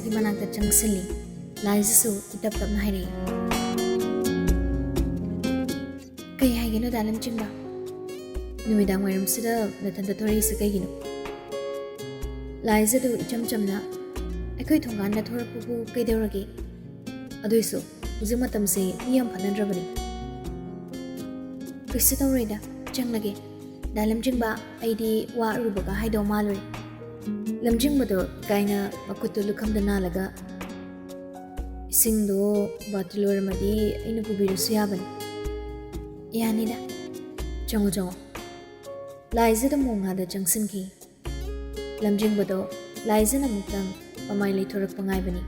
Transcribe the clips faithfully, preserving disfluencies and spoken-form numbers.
ꯒꯤ ꯃꯅꯥꯛꯇ ꯆꯪꯁꯤꯜꯂꯤ꯫ ꯂꯥꯏꯖꯁꯨ ꯏꯇꯞ ꯇꯞꯅ ꯍꯥꯏꯔꯛꯏ, "ꯀꯩ ꯍꯥꯏꯒꯦꯅꯣ ꯗꯥ ꯂꯝꯖꯤꯡꯕ? ꯅꯨꯃꯤꯗꯥꯡ ꯋꯥꯏꯔꯝꯁꯤꯗ ꯅꯊꯟꯇ ꯊꯣꯔꯛꯏꯁꯦ ꯀꯩꯒꯤꯅꯣ?" ꯂꯥꯏꯖꯗꯨ ꯏꯆꯝ ꯆꯝꯅ, "ꯑꯩꯈꯣꯏ ꯊꯣꯡꯒꯥꯟꯗ ꯊꯣꯔꯛꯄꯕꯨ ꯀꯩꯗꯧꯔꯒꯦ? ꯑꯗꯨꯏꯁꯨ ꯍꯧꯖꯤꯛ ꯃꯇꯝꯁꯦ ꯃꯤ ꯌꯥꯝ ꯐꯅꯗ꯭ꯔꯕꯅꯤ꯫" "ꯀꯩꯁꯨ ꯇꯧꯔꯣꯏꯗ, ꯆꯪꯂꯒꯦ꯫ ꯗꯥ ꯂꯝꯖꯤꯡꯕ, ꯑꯩꯗꯤ ꯋꯥ ꯑꯔꯨꯕꯒ ꯍꯥꯏꯗꯧ ꯃꯥꯜꯂꯨꯔꯦ꯫" ꯂꯝꯖꯤꯡꯕꯗꯣ ꯏꯀꯥꯏꯅ ꯃꯈꯨꯠꯇꯨ ꯂꯨꯈꯝꯗ ꯅꯥꯜꯂꯒ, "ꯏꯁꯤꯡꯗꯣ ꯕꯥꯔꯇꯤꯟ ꯂꯣꯏꯔꯝꯃꯗꯤ ꯑꯩꯅ ꯄꯨꯕꯤꯔꯁꯨ ꯌꯥꯕꯅꯤ꯫" "ꯌꯥꯅꯤꯗ, ꯆꯪꯉꯣ, ꯆꯪꯉꯣ꯫" ꯂꯥꯏꯖꯗ ꯃꯣꯡꯍꯥꯗ ꯆꯪꯁꯤꯟꯈꯤ꯫ ꯂꯝꯖꯤꯡꯕꯗꯣ ꯂꯥꯏꯖꯅ ꯑꯃꯨꯛꯇꯪ ꯃꯃꯥꯏ ꯂꯩꯊꯣꯔꯛꯄ ꯉꯥꯏꯕꯅꯤ,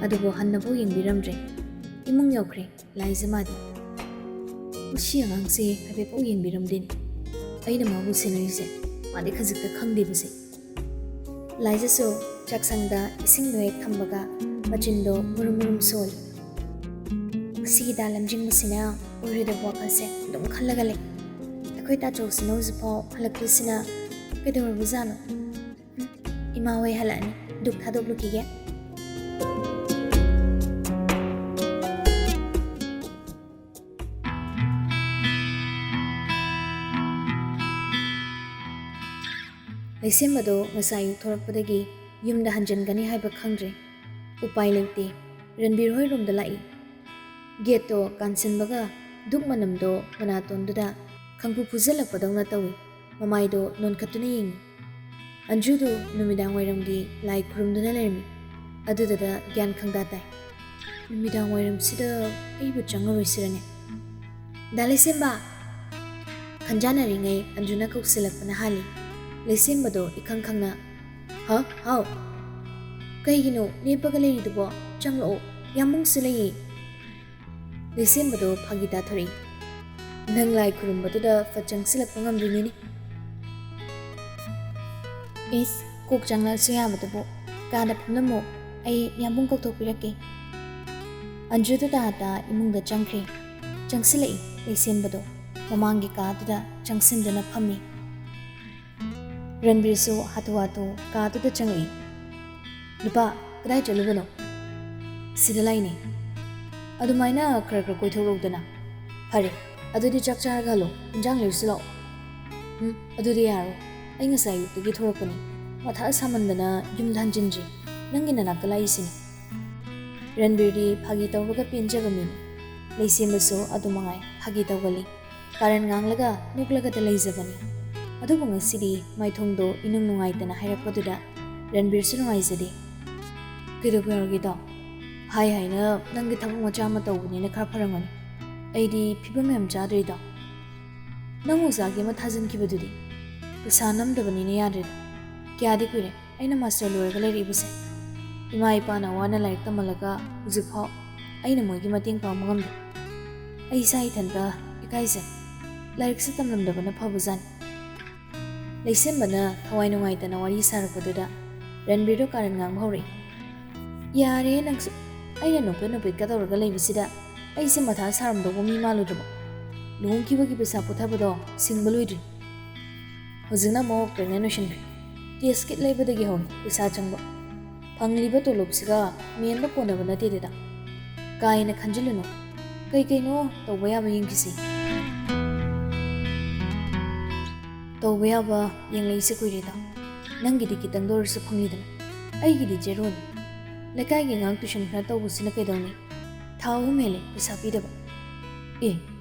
ꯑꯗꯨꯕꯨ ꯍꯟꯅꯕꯨ ꯌꯦꯡꯕꯤꯔꯝꯗ꯭ꯔꯦ꯫ ꯏꯃꯨꯡ ꯌꯧꯈ꯭ꯔꯦ꯫ ꯂꯥꯏꯖ ꯃꯥꯗꯤ꯫ ꯃꯁꯤ ꯑꯉꯥꯡꯁꯦ ꯍꯥꯏꯐꯦꯠꯐꯥꯎ ꯌꯦꯡꯕꯤꯔꯝꯗꯦꯅꯦ꯫ ꯑꯩꯅ ꯃꯥꯕꯨ ꯁꯦꯟꯅꯔꯤꯁꯦ, ꯃꯥꯗꯤ ꯈꯖꯤꯛꯇ ꯈꯪꯗꯦꯕꯁꯦ꯫ ꯂꯥꯏꯖꯁꯨ ꯆꯥꯛꯁꯪꯗ ꯏꯁꯤꯡꯗꯣ ꯍꯦꯛ ꯊꯝꯕꯒ ꯃꯆꯤꯟꯗꯣ ꯃꯨꯔꯨꯝ ꯃꯨꯔꯨꯝ ꯁꯣꯜꯂꯤ꯫ ꯃꯁꯤꯒꯤ ꯗꯥ ꯂꯝꯖꯤꯡꯕꯁꯤꯅ ꯑꯣꯏꯔꯣꯏꯗꯕ ꯋꯥꯈꯜꯁꯦ ꯑꯗꯨꯝ ꯈꯜꯂꯒ ꯂꯩ꯫ ꯑꯩꯈꯣꯏ ꯇꯥꯆꯧꯁꯤꯅ ꯍꯧꯖꯤꯛꯐꯥꯎ ꯍꯜꯂꯛꯇ꯭ꯔꯤꯁꯤꯅ ꯀꯩꯗꯧꯔꯕꯖꯥꯠꯅꯣ? ꯏꯃꯥ ꯍꯣꯏ ꯍꯜꯂꯛꯑꯅꯤ, ꯙꯨꯞ ꯊꯥꯗꯣꯛꯂꯨꯈꯤꯒꯦ꯫ ꯂꯩꯁꯦꯝꯕꯗꯣ ꯉꯁꯥꯏ ꯑꯌꯨꯛ ꯊꯣꯔꯛꯄꯗꯒꯤ ꯌꯨꯝꯗ ꯍꯟꯖꯤꯟꯒꯅꯤ ꯍꯥꯏꯕ ꯈꯪꯗ꯭ꯔꯦ꯫ ꯎꯄꯥꯏ ꯂꯩꯇꯦ, ꯔꯟꯕꯤꯔ ꯍꯣꯏ ꯔꯣꯝꯗ ꯂꯥꯛꯏ꯫ ꯒꯦꯠꯇꯣ ꯀꯥꯟꯁꯤꯟꯕꯒ ꯙꯨꯞ ꯃꯅꯝꯗꯣ ꯃꯅꯥꯇꯣꯟꯗꯨꯗ ꯈꯪꯐꯨ ꯐꯨꯖꯜꯂꯛꯄꯗꯧꯅ ꯇꯧꯏ꯫ ꯃꯃꯥꯏꯗꯣ ꯅꯣꯟꯈꯠꯇꯨꯅ ꯌꯦꯡꯏ꯫ ꯑꯟꯖꯨꯗꯨ ꯅꯨꯃꯤꯗꯥꯡ ꯋꯥꯏꯔꯝꯒꯤ ꯂꯥꯏ ꯈꯨꯔꯨꯝꯗꯨꯅ ꯂꯩꯔꯝꯃꯤ꯫ ꯑꯗꯨꯗꯨꯗ ꯒ꯭ꯌꯥꯟ ꯈꯪꯗꯥ ꯇꯥꯏ꯫ "ꯅꯨꯃꯤꯗꯥꯡ ꯋꯥꯏꯔꯝꯁꯤꯗ ꯑꯩꯕꯨ ꯆꯪꯉꯔꯣꯏꯁꯤꯔꯅꯦ?" "ꯗꯥ ꯂꯩꯁꯦꯝꯕ!" ꯈꯟꯖꯥꯟꯅꯔꯤꯉꯩ ꯑꯟꯖꯨꯅ ꯀꯧꯁꯤꯜꯂꯛꯄꯅ ꯍꯥꯜꯂꯤ꯫ ꯂꯩꯁꯦꯝꯕꯗꯣ ꯏꯈꯪ ꯈꯪꯅ, "ꯍꯥ? ꯍꯥꯎ? ꯀꯩꯒꯤꯅꯣ ꯂꯦꯞꯄꯒ ꯂꯩꯔꯤꯗꯨꯕꯣ? ꯆꯪꯂꯛꯑꯣ, ꯌꯥꯝꯕꯨꯡꯁꯨ ꯂꯩꯌꯦ꯫" ꯂꯩꯁꯦꯝꯕꯗꯣ ꯐꯥꯒꯤ ꯇꯥꯊꯣꯔꯛꯏ꯫ "ꯅꯪ ꯂꯥꯏ ꯈꯨꯔꯨꯝꯕꯗꯨꯗ ꯐꯠ ꯆꯪꯁꯤꯜꯂꯛꯄ ꯉꯝꯗ꯭ꯔꯤꯅꯤꯅꯦ꯫" "ꯏꯁ, ꯀꯣꯛ ꯆꯪꯂꯛꯑꯁꯨ ꯌꯥꯕꯗꯨꯕꯨ꯫ ꯀꯥꯗ ꯐꯝꯂꯝꯃꯣ, ꯑꯩ ꯌꯥꯝꯕꯨꯡ ꯀꯧꯊꯣꯛꯄꯤꯔꯛꯀꯦ꯫" ꯑꯟꯖꯨꯗꯨ ꯇꯥ ꯇꯥ ꯏꯃꯨꯡꯗ ꯆꯪꯈ꯭ꯔꯦ꯫ ꯆꯪꯁꯤꯜꯂꯛꯏ ꯂꯩꯁꯦꯝꯕꯗꯣ꯫ ꯃꯃꯥꯡꯒꯤ ꯀꯥꯗꯨꯗ ꯆꯪꯁꯤꯟꯗꯨꯅ ꯐꯝꯃꯤ꯫ ꯔꯟꯕꯤꯔꯁꯨ ꯍꯥꯊꯨ ꯍꯥꯊꯨ ꯀꯥꯗꯨꯗ ꯆꯪꯂꯛꯏ꯫ "ꯅꯨꯄꯥ, ꯀꯗꯥꯏ ꯆꯠꯂꯨꯕꯅꯣ? ꯁꯤꯗ ꯂꯩꯅꯦ꯫ ꯑꯗꯨꯃꯥꯏꯅ ꯈꯔ ꯈꯔ ꯀꯣꯏꯊꯣꯛꯂꯛꯎꯗꯅ꯫ ꯐꯔꯦ, ꯑꯗꯨꯗꯤ ꯆꯥꯛ ꯆꯥꯔꯒ ꯍꯜꯂꯣ, ꯏꯟꯖꯥꯡ ꯂꯩꯔꯨꯁꯤ ꯂꯥꯛꯑꯣ꯫ ꯎꯝ, ꯑꯗꯨꯗꯤ ꯌꯥꯔꯣꯏ꯫ ꯑꯩ ꯉꯁꯥꯏ ꯑꯌꯨꯛꯇꯒꯤ ꯊꯣꯔꯛꯄꯅꯤ꯫ ꯃꯊꯥ ꯁꯥꯃꯟꯗꯅ ꯌꯨꯝꯗ ꯍꯟꯖꯤꯟꯗ꯭ꯔꯤ꯫ ꯅꯪꯒꯤ ꯅꯅꯥꯛꯇ ꯂꯥꯛꯏꯁꯤꯅꯤ꯫ ꯔꯟꯕꯤꯔꯗꯤ ꯐꯥꯒꯤ ꯇꯧꯔꯒ ꯄꯦꯟꯖꯕ ꯃꯤꯅꯤ꯫ ꯂꯩꯁꯦꯝꯕꯁꯨ ꯑꯗꯨ ꯃꯉꯥꯏ, ꯐꯥꯒꯤ ꯇꯧꯒꯜꯂꯤ꯫ ꯀꯥꯔꯟ ꯉꯥꯡꯂꯒ ꯅꯣꯛꯂꯒꯗ ꯂꯩꯖꯕꯅꯤ꯫ ꯑꯗꯨꯕꯨ ꯉꯁꯤꯗꯤ ꯃꯥꯏꯊꯣꯡꯗꯣ ꯏꯅꯨꯡ ꯅꯨꯡꯉꯥꯏꯇꯅ ꯍꯥꯏꯔꯛꯄꯗꯨꯗ ꯔꯟꯕꯤꯔꯁꯨ ꯅꯨꯡꯉꯥꯏꯖꯗꯦ꯫ "ꯀꯩꯗꯧꯕ ꯌꯥꯎꯔꯒꯦꯗꯣ? ꯍꯥꯏ ꯍꯥꯏꯅ ꯅꯪꯒꯤ ꯊꯕꯛ ꯃꯆꯥ ꯑꯃ ꯇꯧꯕꯅꯤꯅ ꯈꯔ ꯐꯔꯝꯒꯅꯤ꯫ ꯑꯩꯗꯤ ꯐꯤꯕꯝ ꯌꯥꯝ ꯆꯥꯗ꯭ꯔꯤꯗꯣ꯫ ꯅꯪ ꯑꯣꯖꯥꯒꯤ ꯑꯃ ꯊꯥꯖꯤꯟꯈꯤꯕꯗꯨꯗꯤ? ꯄꯩꯁꯥ ꯅꯝꯗꯕꯅꯤꯅ ꯌꯥꯗ꯭ꯔꯦꯗ꯫ ꯀꯌꯥꯗꯤ ꯀꯨꯏꯔꯦ ꯑꯩꯅ ꯃꯥꯁꯇꯔ ꯂꯣꯏꯔꯒ ꯂꯩꯔꯛꯏꯕꯁꯦ꯫ ꯏꯃꯥ ꯏꯄꯥꯅ ꯋꯥꯅ ꯂꯥꯏꯔꯤꯛ ꯇꯝꯍꯜꯂꯒ ꯍꯧꯖꯤꯛꯐꯥꯎ ꯑꯩꯅ ꯃꯣꯏꯒꯤ ꯃꯇꯦꯡ ꯄꯥꯡꯕ ꯉꯝꯗꯦ꯫ ꯑꯩ ꯏꯁꯥ ꯏꯊꯟꯇ ꯏꯀꯥꯏꯖꯩ꯫ ꯂꯥꯏꯔꯤꯛꯁꯦ ꯇꯝꯂꯝꯗꯕꯅ ꯐꯕꯖꯥꯠꯅꯤ꯫" ꯂꯩꯁꯦꯝꯕꯅ ꯊꯋꯥꯏ ꯅꯨꯡꯉꯥꯏꯇꯅ ꯋꯥꯔꯤ ꯁꯥꯔꯛꯄꯗꯨꯗ ꯔꯟꯕꯤꯔꯗꯣ ꯀꯥꯔꯟ ꯉꯥꯡꯕ ꯍꯧꯔꯛꯏ꯫ "ꯌꯥꯔꯦ ꯅꯪꯁꯨ, ꯑꯩꯅ ꯅꯣꯛꯐꯦꯠ ꯅꯣꯛꯐꯦꯠꯀ ꯇꯧꯔꯒ ꯂꯩꯕꯁꯤꯗ ꯑꯩꯁꯦ ꯃꯊꯥ ꯁꯥꯔꯝꯗꯧꯕ ꯃꯤ ꯃꯥꯜꯂꯨꯗ꯭ꯔꯕꯣ? ꯂꯨꯍꯣꯡꯈꯤꯕꯒꯤ ꯄꯩꯁꯥ ꯄꯨꯊꯕꯗꯣ ꯁꯤꯡꯕ ꯂꯣꯏꯗ꯭ꯔꯤ꯫ ꯍꯧꯖꯤꯛꯅ ꯑꯃꯨꯛ ꯄ꯭ꯔꯦꯒꯅꯦꯟ ꯑꯣꯏꯁꯤꯟꯈ꯭ꯔꯦ꯫ ꯇꯦꯁ ꯀꯤꯠ ꯂꯩꯕꯗꯒꯤ ꯍꯧꯅ ꯄꯩꯁꯥ ꯆꯪꯕ꯫ ꯐꯪꯂꯤꯕ ꯇꯣꯂꯣꯞꯁꯤꯒ ꯃꯦꯟꯕ ꯀꯣꯟꯅꯕ ꯅꯠꯇꯦꯗ꯫ ꯀꯥ ꯍꯦꯟꯅ ꯈꯟꯖꯤꯜꯂꯨꯅꯨ꯫ ꯀꯩ ꯀꯩꯅꯣ ꯇꯧꯕ ꯌꯥꯕ ꯌꯦꯡꯈꯤꯁꯦ꯫" "ꯇꯧꯕ ꯌꯥꯕ ꯌꯦꯡꯂꯛꯏꯁꯦ ꯀꯨꯏꯔꯦꯗ꯫ ꯅꯪꯒꯤꯗꯤ ꯈꯤꯇꯪꯗ ꯑꯣꯏꯔꯁꯨ ꯐꯪꯂꯤꯗꯅ꯫ ꯑꯩꯒꯤꯗꯤ ꯖꯦꯔꯣꯅꯤ꯫ ꯂꯩꯀꯥꯏꯒꯤ ꯑꯉꯥꯡ ꯇꯨꯏꯁꯟ ꯈꯔ ꯇꯧꯕꯁꯤꯅ ꯀꯩꯗꯧꯅꯤ? ꯊꯥ ꯑꯍꯨꯝ ꯍꯦꯜꯂꯦ ꯄꯩꯁꯥ ꯄꯤꯗꯕ꯫ ꯑꯦ,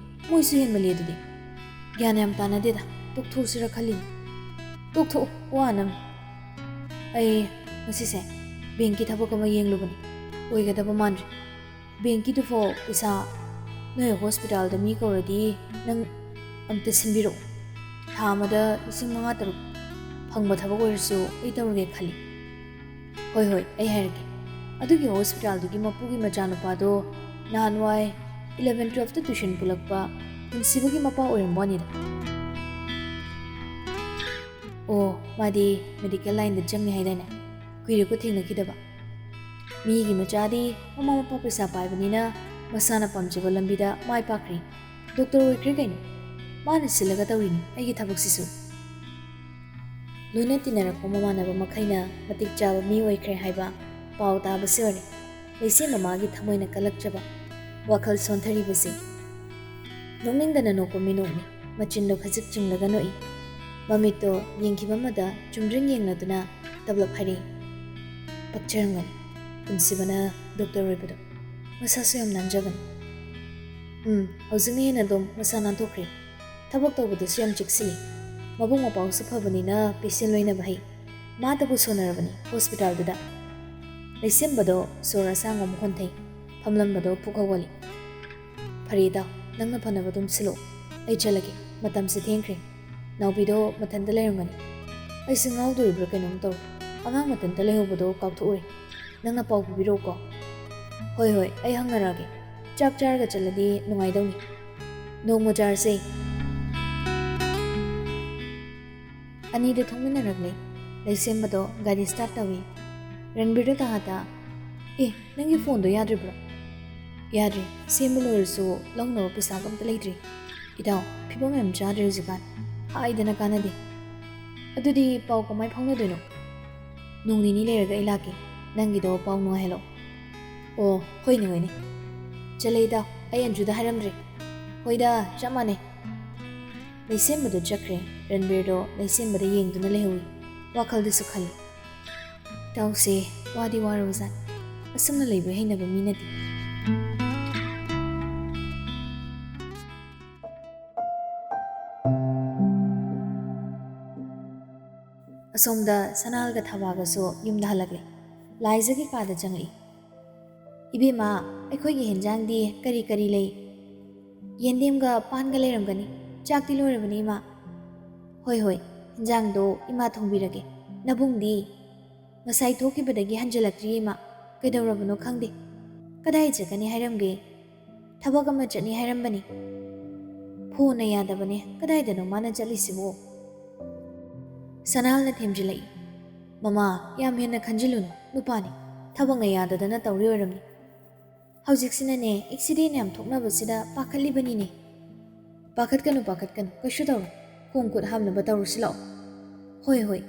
ꯃꯣꯏꯁꯨ ꯍꯦꯟꯃꯜꯂꯦ ꯑꯗꯨꯗꯤ꯫ ꯒ꯭ꯌꯥꯟ ꯌꯥꯝ ꯇꯥꯅꯗꯦꯗ꯫ ꯇꯣꯛꯊꯣꯛꯁꯤꯔ ꯈꯜꯂꯤꯅꯤ꯫" "ꯇꯣꯛꯊꯣꯛꯑꯣ, ꯋꯥꯅꯕꯅꯤ꯫ ꯑꯩ ꯉꯁꯤꯁꯦ ꯕꯦꯡꯀꯤ ꯊꯕꯛ ꯑꯃ ꯌꯦꯡꯂꯨꯕꯅꯤ꯫ ꯑꯣꯏꯒꯗꯕ ꯃꯥꯟꯗ꯭ꯔꯦ꯫ ꯕꯦꯡꯀꯤꯗꯨꯐꯥꯎ ꯄꯩꯁꯥ ꯅꯣꯏ ꯍꯣꯁꯄꯤꯇꯥꯜꯗ ꯃꯤ ꯀꯧꯔꯗꯤ ꯅꯪ ꯑꯝꯇ ꯁꯤꯟꯕꯤꯔꯛꯑꯣ꯫ ꯊꯥ ꯑꯃꯗ ꯂꯤꯁꯤꯡ ꯃꯉꯥ ꯇꯔꯨꯛ ꯐꯪꯕ ꯊꯕꯛ ꯑꯣꯏꯔꯁꯨ ꯑꯩ ꯇꯧꯔꯒꯦ ꯈꯜꯂꯤ꯫" "ꯍꯣꯏ, ꯍꯣꯏ, ꯑꯩ ꯍꯥꯏꯔꯛꯀꯦ꯫" ꯑꯗꯨꯒꯤ ꯍꯣꯁꯄꯤꯇꯥꯜꯗꯨꯒꯤ ꯃꯄꯨꯒꯤ ꯃꯆꯥꯅꯨꯄꯥꯗꯣ ꯅꯍꯥꯟꯋꯥꯏ ꯏꯂꯚꯦꯟ ꯇꯨꯋꯦꯜꯐꯇ ꯇꯨꯏꯁꯟ ꯄꯨꯜꯂꯛꯄ ꯄꯨꯟꯁꯤꯕꯒꯤ ꯃꯄꯥ ꯑꯣꯏꯔꯝꯕ ꯋꯥꯅꯤꯗ꯫ "ꯑꯣ, ꯃꯥꯗꯤ ꯃꯦꯗꯤꯀꯦꯜ ꯂꯥꯏꯟꯗ ꯆꯪꯉꯦ ꯍꯥꯏꯗꯥꯏꯅꯦ? ꯀꯨꯏꯔꯦꯀꯣ ꯊꯦꯡꯅꯈꯤꯗꯕ꯫" "ꯃꯤꯒꯤ ꯃꯆꯥꯗꯤ ꯃꯃꯥ ꯃꯄꯥ ꯄꯩꯁꯥ ꯄꯥꯏꯕꯅꯤꯅ ꯃꯁꯥꯅ ꯄꯥꯝꯖꯕ ꯂꯝꯕꯤꯗ ꯃꯥꯏ ꯄꯥꯛꯈ꯭ꯔꯦ꯫ ꯗꯣꯛꯇꯔ ꯑꯣꯏꯈ꯭ꯔꯦ ꯀꯩꯅꯣ꯫ ꯃꯥꯅ ꯁꯤꯜꯂꯒ ꯇꯧꯔꯤꯅꯤ ꯑꯩꯒꯤ ꯊꯕꯛꯁꯤꯁꯨ꯫" ꯂꯣꯏꯅ ꯇꯤꯟꯅꯔꯛꯄ ꯃꯃꯥꯟꯅꯕ ꯃꯈꯩꯅ ꯃꯇꯤꯛ ꯆꯥꯕ ꯃꯤ ꯑꯣꯏꯈ꯭ꯔꯦ ꯍꯥꯏꯕ ꯄꯥꯎ ꯇꯥꯕꯁꯤ ꯑꯣꯏꯔꯦ ꯂꯩꯁꯦꯝꯕ ꯃꯥꯒꯤ ꯊꯃꯣꯏꯅ ꯀꯜꯂꯛꯆꯕ, ꯋꯥꯈꯜ ꯁꯣꯟꯊꯔꯤꯕꯁꯤ꯫ ꯅꯣꯛꯅꯤꯡꯗꯅ ꯅꯣꯛꯄ ꯃꯤꯅꯣꯛꯅꯤ꯫ ꯃꯆꯤꯟꯗꯣ ꯈꯖꯤꯛ ꯆꯤꯡꯂꯒ ꯅꯣꯛꯏ꯫ ꯃꯃꯤꯠꯇꯣ ꯌꯦꯡꯈꯤꯕ ꯑꯃꯗ ꯆꯨꯝꯗ꯭ꯔꯤꯡ ꯌꯦꯡꯂꯗꯨꯅ ꯇꯞꯂꯞ ꯍꯥꯏꯔꯛꯏ, "ꯄꯛꯆꯔꯝꯒꯅꯤ ꯄꯨꯟꯁꯤꯕꯅ ꯗꯣꯛꯇꯔ ꯑꯣꯏꯕꯗꯣ꯫ ꯃꯁꯥꯁꯨ ꯌꯥꯝ ꯅꯥꯟꯖꯕꯅꯤ꯫" "ꯎꯝ, ꯍꯧꯖꯤꯛꯅ ꯍꯦꯟꯅ ꯑꯗꯨꯝ ꯃꯁꯥ ꯅꯥꯟꯊꯣꯛꯈ꯭ꯔꯦ꯫ ꯊꯕꯛ ꯇꯧꯕꯗꯁꯨ ꯌꯥꯝ ꯆꯦꯛꯁꯤꯜꯂꯤ꯫ ꯃꯕꯨꯡ ꯃꯧꯄ꯭ꯋꯥꯁꯨ ꯐꯕꯅꯤꯅ ꯄꯦꯁꯦꯟ ꯂꯣꯏꯅꯕ ꯍꯩ꯫ ꯃꯥꯇꯕꯨ ꯁꯣꯟꯅꯔꯕꯅꯤ ꯍꯣꯁꯄꯤꯇꯥꯜꯗꯨꯗ꯫" ꯂꯩꯁꯦꯝꯕꯗꯣ ꯁꯣꯔ ꯑꯁꯥꯡꯕ ꯑꯃ ꯍꯣꯟꯊꯩ꯫ ꯐꯝꯂꯝꯕꯗꯣ ꯄꯨꯛ ꯍꯧꯒꯠꯂꯤ꯫ "ꯐꯔꯦ ꯏꯇꯥꯎ, ꯅꯪꯅ ꯐꯅꯕ ꯑꯗꯨꯝ ꯁꯤꯜꯂꯣ꯫ ꯑꯩ ꯆꯠꯂꯒꯦ, ꯃꯇꯝꯁꯦ ꯊꯦꯡꯈ꯭ꯔꯦ꯫" ꯅꯥꯎꯕꯤꯗꯣ ꯃꯊꯟꯇ ꯂꯩꯔꯝꯒꯅꯤ꯫ ꯑꯩꯁꯦ ꯉꯥꯎꯗꯣꯔꯤꯕ꯭ꯔꯥ ꯀꯩꯅꯣꯝ ꯇꯧꯔꯦ꯫ ꯑꯉꯥꯡ ꯃꯊꯟꯇ ꯂꯩꯍꯧꯕꯗꯣ ꯀꯥꯎꯊꯣꯛꯎꯔꯦ꯫ ꯅꯪꯅ ꯄꯥꯎ ꯄꯤꯕꯤꯔꯛꯎꯀꯣ꯫ "ꯍꯣꯏ, ꯍꯣꯏ, ꯑꯩ ꯍꯪꯅꯔꯛꯑꯒꯦ꯫ ꯆꯥꯛ ꯆꯥꯔꯒ ꯆꯠꯂꯗꯤ ꯅꯨꯡꯉꯥꯏꯗꯧꯅꯤ꯫ ꯅꯣꯡꯃ ꯆꯥꯔꯁꯦ꯫" ꯑꯅꯤꯗ ꯊꯣꯛꯃꯤꯟꯅꯔꯛꯂꯦ꯫ ꯂꯩꯁꯦꯝꯕꯗꯣ ꯒꯥꯔꯤ ꯁ꯭ꯇꯥꯔꯠ ꯇꯧꯏ꯫ ꯔꯟꯕꯤꯔꯗꯣ ꯇꯥꯍꯥꯇꯥ, "ꯑꯦ, ꯅꯪꯒꯤ ꯐꯣꯟꯗꯣ ꯌꯥꯗ꯭ꯔꯤꯕ꯭ꯔꯣ?" "ꯌꯥꯗ꯭ꯔꯤ꯫ ꯁꯦꯝꯕ ꯂꯣꯏꯔꯁꯨ ꯂꯧꯅꯕ ꯄꯩꯁꯥꯒ ꯑꯝꯇ ꯂꯩꯇ꯭ꯔꯤ꯫ ꯏꯇꯥꯎ, ꯐꯤꯕꯝ ꯌꯥꯝ ꯆꯥꯗ꯭ꯔꯦ ꯍꯧꯖꯤꯛꯀꯥꯟ꯫ ꯍꯥꯏꯗꯅ ꯀꯥꯟꯅꯗꯦ꯫" "ꯑꯗꯨꯗꯤ ꯄꯥꯎ ꯀꯃꯥꯏ ꯐꯥꯎꯅꯗꯣꯏꯅꯣ?" "ꯅꯣꯡ ꯅꯤꯅꯤ ꯂꯩꯔꯒ ꯑꯩ ꯂꯥꯛꯀꯦ꯫ ꯅꯪꯒꯤꯗꯣ ꯄꯥꯎ ꯅꯨꯡꯉꯥꯏꯍꯜꯂꯣ꯫" "ꯑꯣ, ꯍꯣꯏꯅꯦ, ꯍꯣꯏꯅꯦ꯫ ꯆꯠꯂꯦ ꯏꯇꯥꯎ, ꯑꯩ ꯑꯟꯖꯨꯗ ꯍꯥꯏꯔꯝꯗ꯭ꯔꯦ꯫" "ꯍꯣꯏꯗ, ꯆꯞ ꯃꯥꯟꯅꯩ꯫" ꯂꯩꯁꯦꯝꯕꯗꯣ ꯆꯠꯈ꯭ꯔꯦ꯫ ꯔꯟꯕꯤꯔꯗꯣ ꯂꯩꯁꯦꯝꯕꯗ ꯌꯦꯡꯗꯨꯅ ꯂꯩꯍꯧꯏ꯫ ꯋꯥꯈꯜꯗꯁꯨ ꯈꯜꯂꯤ, "ꯏꯇꯥꯎꯁꯦ ꯋꯥꯗꯤ ꯋꯥꯔꯕꯖꯥꯠꯅꯤ꯫ ꯑꯁꯨꯝꯅ ꯂꯩꯕ ꯍꯩꯅꯕ ꯃꯤ ꯅꯠꯇꯦ꯫" ꯑꯁꯣꯝꯗ ꯁꯅꯥꯜꯒ ꯊꯕꯥꯒꯁꯨ ꯌꯨꯝꯗ ꯍꯜꯂꯛꯂꯦ꯫ ꯂꯥꯏꯖꯒꯤ ꯀꯥꯗ ꯆꯪꯉꯛꯏ꯫ "ꯏꯕꯦꯝꯃ, ꯑꯩꯈꯣꯏꯒꯤ ꯍꯦꯟꯖꯥꯡꯗꯤ ꯀꯔꯤ ꯀꯔꯤ ꯂꯩ? ꯌꯦꯟꯗꯦꯝꯒ ꯄꯥꯟꯒ ꯂꯩꯔꯝꯒꯅꯤ꯫ ꯆꯥꯛꯇꯤ ꯂꯣꯏꯔꯕꯅꯤ, ꯏꯃꯥ?" "ꯍꯣꯏ, ꯍꯣꯏ, ꯍꯦꯟꯖꯥꯡꯗꯣ ꯏꯃꯥ ꯊꯣꯡꯕꯤꯔꯒꯦ꯫ ꯅꯕꯨꯡꯗꯤ?" "ꯉꯁꯥꯏ ꯊꯣꯛꯈꯤꯕꯗꯒꯤ ꯍꯟꯖꯤꯜꯂꯛꯇ꯭ꯔꯤ, ꯏꯃꯥ꯫ ꯀꯩꯗꯧꯔꯕꯅꯣ ꯈꯪꯗꯦ꯫ ꯀꯗꯥꯏ ꯆꯠꯀꯅꯤ ꯍꯥꯏꯔꯝꯒꯦ? ꯊꯕꯛ ꯑꯃ ꯆꯠꯅꯤ ꯍꯥꯏꯔꯝꯕꯅꯤ꯫ ꯐꯣꯟꯅ ꯌꯥꯗꯕꯅꯦ꯫ ꯀꯗꯥꯏꯗꯅꯣ ꯃꯥꯅ ꯆꯠꯂꯤꯁꯤꯕꯣ?" ꯁꯅꯥꯜꯅ ꯊꯦꯝꯖꯤꯜꯂꯛꯏ꯫ "ꯃꯃꯥ, ꯌꯥꯝ ꯍꯦꯟꯅ ꯈꯟꯖꯤꯜꯂꯨꯅꯨ꯫ ꯅꯨꯄꯥꯅꯤ꯫ ꯊꯕꯛꯅ ꯌꯥꯗꯗꯅ ꯇꯧꯔꯤ ꯑꯣꯏꯔꯝꯅꯤ꯫ ꯍꯧꯖꯤꯛꯁꯤꯅꯅꯦ, ꯑꯦꯛꯁꯤꯗꯦꯟ ꯌꯥꯝ ꯊꯣꯛꯅꯕꯁꯤꯗ ꯄꯥꯈꯠꯂꯤꯕꯅꯤꯅꯦ꯫" "ꯄꯥꯈꯠꯀꯅꯨ, ꯄꯥꯈꯠꯀꯅꯨ꯫ ꯀꯩꯁꯨ ꯇꯧꯔꯣꯏ꯫ ꯈꯣꯡ ꯈꯨꯠ ꯍꯥꯝꯅꯕ ꯇꯧꯔꯨꯁꯤ ꯂꯥꯛꯑꯣ꯫" "ꯍꯣꯏ, ꯍꯣꯏ꯫"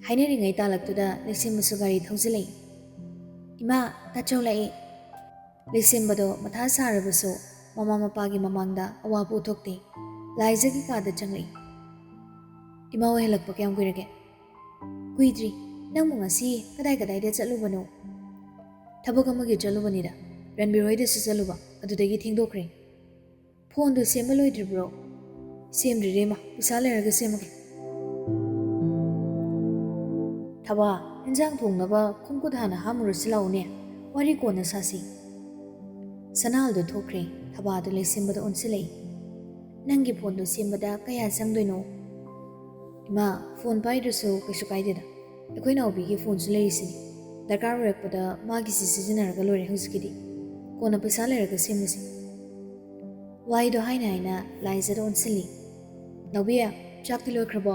ꯍꯥꯏꯅꯔꯤꯉꯩ ꯇꯥꯂꯛꯇꯨꯗ ꯂꯩꯁꯦꯝꯕꯁꯨ ꯒꯥꯔꯤ ꯊꯧꯖꯤꯜꯂꯛꯏ꯫ "ꯏꯃꯥ, ꯇꯥꯆꯧ ꯂꯥꯛꯑꯦ!" ꯂꯩꯁꯦꯝꯕꯗꯣ ꯃꯊꯥ ꯁꯥꯔꯕꯁꯨ ꯃꯃꯥ ꯃꯄꯥꯒꯤ ꯃꯃꯥꯡꯗ ꯑꯋꯥꯕ ꯎꯠꯊꯣꯛꯇꯦ꯫ ꯂꯥꯏꯖꯒꯤ ꯀꯥꯗ ꯆꯪꯂꯛꯏ꯫ "ꯏꯃꯥ ꯍꯣꯏ ꯍꯜꯂꯛꯄ ꯀꯌꯥꯝ ꯀꯨꯏꯔꯒꯦ?" "ꯀꯨꯏꯗ꯭ꯔꯤ꯫ ꯅꯪꯕꯨ ꯉꯁꯤ ꯀꯗꯥꯏ ꯀꯗꯥꯏꯗ ꯆꯠꯂꯨꯕꯅꯣ?" "ꯊꯕꯛ ꯑꯃꯒꯤ ꯆꯠꯂꯨꯕꯅꯤꯗ꯫ ꯔꯟꯕꯤꯔ ꯍꯣꯏꯗꯁꯨ ꯆꯠꯂꯨꯕ, ꯑꯗꯨꯗꯒꯤ ꯊꯦꯡꯗꯣꯛꯈ꯭ꯔꯦ꯫ ꯐꯣꯟꯗꯨ ꯁꯦꯝꯕ ꯂꯣꯏꯗ꯭ꯔꯤꯕ꯭ꯔꯣ?" "ꯁꯦꯝꯗ꯭ꯔꯤꯔꯦ ꯏꯃꯥ, ꯄꯩꯁꯥ ꯂꯩꯔꯒ ꯁꯦꯝꯃꯒꯦ꯫ ꯊꯕꯥ, ꯏꯟꯖꯥꯡ ꯊꯣꯡꯅꯕ ꯈꯣꯡꯈꯨꯠ ꯍꯥꯟꯅ ꯍꯥꯝꯃꯨꯔꯁꯤ ꯂꯥꯛꯎꯅꯦ, ꯋꯥꯔꯤ ꯀꯣꯟꯅ ꯁꯥꯁꯤ꯫" ꯁꯅꯥꯜꯗꯨ ꯊꯣꯛꯈ꯭ꯔꯦ꯫ ꯊꯕꯥꯗꯨ ꯂꯩꯁꯦꯝꯕꯗ ꯑꯣꯟꯁꯤꯜꯂꯛꯏ꯫ "ꯅꯪꯒꯤ ꯐꯣꯟꯗꯨ ꯁꯦꯝꯕꯗ ꯀꯌꯥ ꯆꯪꯗꯣꯏꯅꯣ?" "ꯏꯃꯥ, ꯐꯣꯟ ꯄꯥꯏꯗ꯭ꯔꯁꯨ ꯀꯩꯁꯨ ꯀꯥꯏꯗꯦꯗ꯫ ꯑꯩꯈꯣꯏ ꯅꯥꯎꯕꯤꯒꯤ ꯐꯣꯟꯁꯨ ꯂꯩꯔꯤꯁꯤꯅꯤ꯫ ꯗꯔꯀꯥꯔ ꯑꯣꯏꯔꯛꯄꯗ ꯃꯥꯒꯤꯁꯤ ꯁꯤꯖꯤꯟꯅꯔꯒ ꯂꯣꯏꯔꯦ ꯍꯧꯖꯤꯛꯀꯤꯗꯤ꯫ ꯀꯣꯟꯅ ꯄꯩꯁꯥ ꯂꯩꯔꯒ ꯁꯦꯝꯃꯁꯤ꯫" ꯋꯥꯍꯩꯗꯣ ꯍꯥꯏꯅ ꯍꯥꯏꯅ ꯂꯥꯏꯖꯗ ꯑꯣꯟꯁꯤꯜꯂꯤ꯫ "ꯅꯥꯎꯕꯤ, ꯆꯥꯛꯇꯤ ꯂꯣꯏꯈ꯭ꯔꯕꯣ?"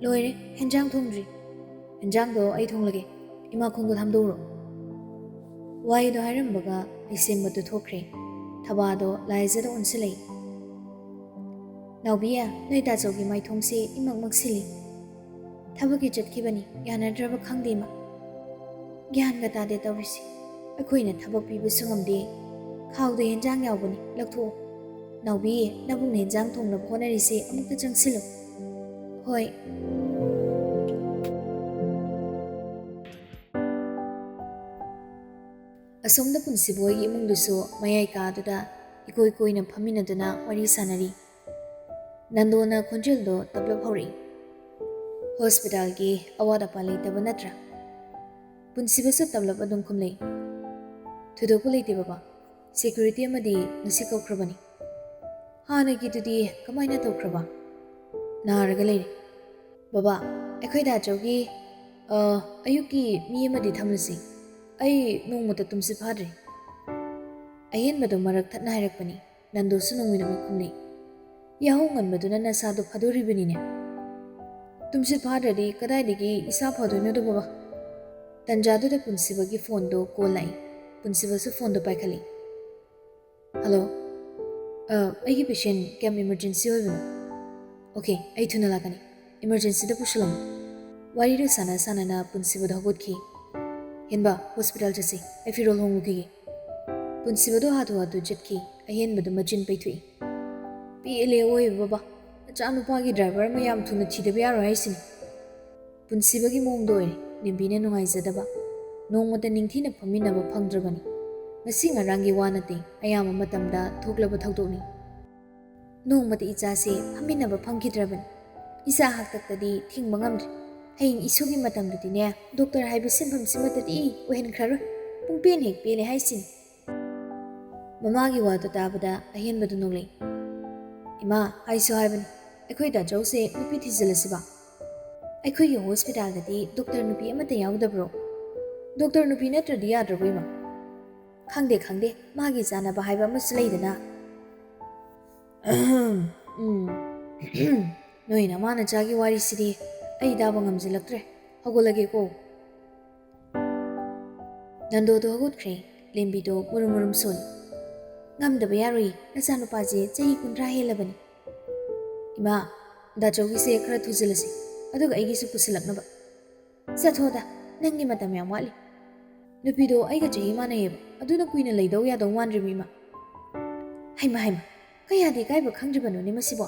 "ꯂꯣꯏꯔꯦ, ꯍꯦꯟꯖꯥꯡ ꯊꯣꯡꯗ꯭ꯔꯤ꯫" "ꯍꯦꯟꯖꯥꯡꯗꯣ ꯑꯩ ꯊꯣꯡꯂꯒꯦ꯫ ꯏꯃꯥ ꯈꯣꯡꯒꯨꯠ ꯍꯥꯝꯗꯣꯛꯎꯔꯣ꯫" ꯋꯥꯍꯩꯗꯣ ꯍꯥꯏꯔꯝꯕꯒ ꯂꯩꯁꯦꯝꯕꯗꯨ ꯊꯣꯛꯈ꯭ꯔꯦ꯫ ꯊꯕꯥꯗꯣ ꯂꯥꯏꯖꯗ ꯑꯣꯟꯁꯤꯜꯂꯛꯏ꯫ "ꯅꯥꯎꯕꯤ, ꯅꯣꯏ ꯇꯥꯆꯧꯒꯤ ꯃꯥꯏꯊꯣꯡꯁꯦ ꯏꯃꯛ ꯃꯛꯁꯤꯜꯂꯤ꯫ ꯊꯕꯛꯀꯤ ꯆꯠꯈꯤꯕꯅꯤ, ꯌꯥꯅꯗ꯭ꯔꯕ ꯈꯪꯗꯦ ꯏꯃꯥ꯫ ꯒ꯭ꯌꯥꯟꯒ ꯇꯥꯗꯦ ꯇꯧꯔꯤꯁꯦ꯫ ꯑꯩꯈꯣꯏꯅ ꯊꯕꯛ ꯄꯤꯕꯁꯨ ꯉꯝꯗꯦ꯫ ꯈꯥꯎꯗ ꯍꯦꯟꯖꯥꯡ ꯌꯥꯎꯕꯅꯤ, ꯂꯧꯊꯣꯛꯑꯣ꯫ ꯅꯥꯎꯕꯤ, ꯅꯕꯨꯡꯅ ꯍꯦꯟꯖꯥꯡ ꯊꯣꯡꯅꯕ ꯍꯣꯠꯅꯔꯤꯁꯦ ꯑꯃꯨꯛꯇ ꯆꯪꯁꯤꯜꯂꯨ꯫" "ꯍꯣꯏ꯫" ꯑꯁꯣꯝꯗ ꯄꯨꯟꯁꯤꯕ ꯍꯣꯏꯒꯤ ꯏꯃꯨꯡꯗꯨꯁꯨ ꯃꯌꯥꯏ ꯀꯥꯗꯨꯗ ꯏꯀꯣꯏ ꯀꯣꯏꯅ ꯐꯝꯃꯤꯟꯅꯗꯨꯅ ꯋꯥꯔꯤ ꯁꯥꯟꯅꯔꯤ꯫ ꯅꯟꯗꯣꯅ ꯈꯣꯟꯖꯦꯜꯗꯣ ꯇꯞꯂꯞ ꯍꯧꯔꯛꯏ꯫ "ꯍꯣꯁꯄꯤꯇꯥꯜꯒꯤ ꯑꯋꯥꯠ ꯑꯄꯥ ꯂꯩꯇꯕ ꯅꯠꯇ꯭ꯔꯥ?" ꯄꯨꯟꯁꯤꯕꯁꯨ ꯇꯞꯂꯞ ꯑꯗꯨꯝ ꯈꯨꯝꯂꯛꯏ꯫ "ꯊꯣꯏꯗꯣꯛꯄ ꯂꯩꯇꯦ ꯕꯕꯥ꯫ ꯁꯦꯀ꯭ꯌꯨꯔꯤꯇꯤ ꯑꯃꯗꯤ ꯉꯁꯤ ꯀꯧꯈ꯭ꯔꯕꯅꯤ꯫" "ꯍꯥꯟꯅꯒꯤꯗꯨꯗꯤ ꯀꯃꯥꯏꯅ ꯇꯧꯈ꯭ꯔꯕ?" "ꯅꯥꯔꯒ ꯂꯩꯔꯤ꯫" "ꯕꯕꯥ, ꯑꯩꯈꯣꯏ ꯗꯥꯆꯧꯒꯤ, ꯑ, ꯑꯌꯨꯛꯀꯤ ꯃꯤ ꯑꯃꯗꯤ ꯊꯝꯂꯁꯤ꯫ ꯑꯩ ꯅꯣꯡꯃꯇ ꯇꯨꯝꯁꯤꯠ ꯐꯥꯗ꯭ꯔꯤ꯫" ꯑꯍꯦꯟꯕꯗꯣ ꯃꯔꯛ ꯊꯠꯅ ꯍꯥꯏꯔꯛꯄꯅꯤ꯫ ꯅꯟꯗꯨꯁꯨ ꯅꯣꯡꯃꯩ ꯅꯣꯡꯃꯩ ꯈꯨꯝꯂꯤ꯫ "ꯌꯥꯍꯧ ꯉꯟꯕꯗꯨꯅ ꯅꯁꯥꯗꯣ ꯐꯥꯗꯣꯔꯤꯕꯅꯤꯅꯦ꯫" "ꯇꯨꯝꯁꯤꯠ ꯐꯥꯗ꯭ꯔꯗꯤ ꯀꯗꯥꯏꯗꯒꯤ ꯏꯁꯥ ꯐꯗꯣꯏꯅꯣꯗꯣ ꯕꯕꯥ?" ꯇꯟꯖꯥꯗꯨꯗ ꯄꯨꯟꯁꯤꯕꯒꯤ ꯐꯣꯟꯗꯣ ꯀꯣꯜ ꯂꯥꯛꯏ꯫ ꯄꯨꯟꯁꯤꯕꯁꯨ ꯐꯣꯟꯗꯣ ꯄꯥꯏꯈꯠꯂꯤ꯫ "ꯍꯜꯂꯣ꯫ ꯑ, ꯑꯩꯒꯤ ꯄꯦꯁꯦꯟ ꯀꯌꯥꯝ ꯏꯃꯔꯖꯦꯟꯁꯤ ꯑꯣꯏꯕꯅꯣ? ꯑꯣꯀꯦ, ꯑꯩ ꯊꯨꯅ ꯂꯥꯛꯀꯅꯤ꯫ ꯏꯃꯔꯖꯦꯟꯁꯤꯗ ꯄꯨꯁꯤꯜꯂꯝꯃꯨ꯫" ꯋꯥꯔꯤꯗꯨ ꯁꯥꯟꯅ ꯁꯥꯟꯅꯅ ꯄꯨꯟꯁꯤꯕꯗꯣ ꯍꯧꯒꯠꯈꯤ꯫ "ꯍꯦꯟꯕ, ꯍꯣꯁꯄꯤꯇꯥꯜ ꯆꯠꯁꯤ, ꯑꯩ ꯐꯤꯔꯣꯜ ꯍꯣꯡꯂꯨꯈꯤꯒꯦ"꯫ ꯄꯨꯟꯁꯤꯕꯗꯣ ꯍꯥꯊꯨ ꯍꯥꯊꯨ ꯆꯠꯈꯤ꯫ ꯑꯍꯦꯟꯕꯗꯣ ꯃꯆꯤꯟ ꯄꯩꯊꯣꯛꯏ꯫ "ꯄꯦꯜꯂꯦ ꯑꯋꯣꯏꯕ ꯕꯕꯥ, ꯅꯆꯥꯅꯨꯄꯥꯒꯤ ꯗ꯭ꯔꯥꯏꯚꯔ ꯑꯃ ꯌꯥꯝ ꯊꯨꯅ ꯊꯤꯗꯕ ꯌꯥꯔꯣꯏ ꯍꯥꯏꯁꯤꯅꯤ"꯫ ꯄꯨꯟꯁꯤꯕꯒꯤ ꯃꯑꯣꯡꯗ ꯑꯣꯏꯔꯦ ꯅꯦꯝꯕꯤꯅ ꯅꯨꯡꯉꯥꯏꯖꯗꯕ꯫ ꯅꯣꯡꯃꯇ ꯅꯤꯡꯊꯤꯅ ꯐꯝꯃꯤꯟꯅꯕ ꯐꯪꯗ꯭ꯔꯕꯅꯤ꯫ ꯉꯁꯤ ꯉꯔꯥꯡꯒꯤ ꯋꯥ ꯅꯠꯇꯦ, ꯑꯌꯥꯝꯕ ꯃꯇꯝꯗ ꯊꯣꯛꯂꯕ ꯊꯧꯗꯣꯛꯅꯤ꯫ "ꯅꯣꯡꯃꯇ ꯏꯆꯥꯁꯦ ꯐꯝꯃꯤꯟꯅꯕ ꯐꯪꯈꯤꯗ꯭ꯔꯕꯅꯤ꯫ ꯏꯆꯥ ꯍꯥꯛꯇꯛꯇꯗꯤ ꯊꯤꯡꯕ ꯉꯝꯗ꯭ꯔꯦ꯫ ꯍꯌꯦꯡ ꯏꯁꯨꯒꯤ ꯃꯇꯝꯗꯗꯤꯅꯦ, ꯗꯣꯛꯇꯔ ꯍꯥꯏꯕ ꯁꯤꯟꯐꯝꯁꯤꯃꯠꯇꯗꯤ ꯑꯣꯏꯍꯟꯈ꯭ꯔꯔꯣꯏ꯫ ꯄꯨꯡꯄꯦꯟ ꯍꯦꯛ ꯄꯦꯜꯂꯦ ꯍꯥꯏꯁꯤꯅꯤ"꯫ ꯃꯃꯥꯒꯤ ꯋꯥꯗꯨ ꯇꯥꯕꯗ ꯑꯍꯦꯟꯕꯗꯨ ꯅꯣꯛꯂꯛꯏ꯫ "ꯏꯃꯥ, ꯍꯥꯏꯁꯨ ꯍꯥꯏꯕꯅꯤ, ꯑꯩꯈꯣꯏ ꯗꯥꯆꯧꯁꯦ ꯅꯨꯄꯤ ꯊꯤꯖꯤꯜꯂꯁꯤꯕ꯫ ꯑꯩꯈꯣꯏꯒꯤ ꯍꯣꯁꯄꯤꯇꯥꯜꯗꯗꯤ ꯗꯣꯛꯇꯔ ꯅꯨꯄꯤ ꯑꯃꯠꯇ ꯌꯥꯎꯗꯕ꯭ꯔꯣ? ꯗꯣꯛꯇꯔ ꯅꯨꯄꯤ ꯅꯠꯇ꯭ꯔꯗꯤ ꯌꯥꯗ꯭ꯔꯕꯣ, ꯏꯃꯥ?" "ꯈꯪꯗꯦ, ꯈꯪꯗꯦ, ꯃꯥꯒꯤ ꯆꯥꯅꯕ ꯍꯥꯏꯕ ꯑꯃꯁꯨ ꯂꯩꯗꯅ"꯫ "ꯎꯝ, ꯅꯣꯏ ꯅꯃꯥ ꯅꯆꯥꯒꯤ ꯋꯥꯔꯤꯁꯤꯗꯤ ꯑꯩ ꯇꯥꯕ ꯉꯝꯖꯤꯜꯂꯛꯇ꯭ꯔꯦ꯫ ꯍꯧꯒꯠꯂꯒꯦꯀꯣ"꯫ ꯅꯟꯗꯣꯗꯣ ꯍꯧꯒꯠꯈ꯭ꯔꯦ꯫ ꯂꯦꯝꯕꯤꯗꯣ ꯃꯨꯔꯨꯝ ꯃꯨꯔꯨꯝ ꯁꯣꯜꯂꯤ꯫ "ꯉꯝꯗꯕ ꯌꯥꯔꯣꯏꯌꯦ, ꯅꯆꯥꯅꯨꯄꯥꯁꯦ ꯆꯍꯤ ꯀꯨꯟꯊ꯭ꯔꯥ ꯍꯦꯜꯂꯕꯅꯤ"꯫ "ꯏꯃꯥ, ꯗꯥꯆꯧꯒꯤꯁꯦ ꯈꯔ ꯊꯨꯖꯤꯜꯂꯁꯤ, ꯑꯗꯨꯒ ꯑꯩꯒꯤꯁꯨ ꯄꯨꯁꯤꯜꯂꯛꯅꯕ"꯫ "ꯆꯠꯊꯣꯗ, ꯅꯪꯒꯤ ꯃꯇꯝ ꯌꯥꯝ ꯋꯥꯠꯂꯤ꯫ ꯅꯨꯄꯤꯗꯣ ꯑꯩꯒ ꯆꯍꯤ ꯃꯥꯟꯅꯩꯌꯦꯕ, ꯑꯗꯨꯅ ꯀꯨꯏꯅ ꯂꯩꯗꯧ ꯌꯥꯗꯧ ꯃꯥꯟꯗ꯭ꯔꯦ ꯏꯃꯥ"꯫ "ꯍꯩꯃ ꯍꯩꯃ, ꯀꯌꯥꯗꯤ ꯏꯀꯥꯏꯕ ꯈꯪꯗ꯭ꯔꯤꯕꯅꯣꯅꯦ ꯃꯁꯤꯕꯣ"꯫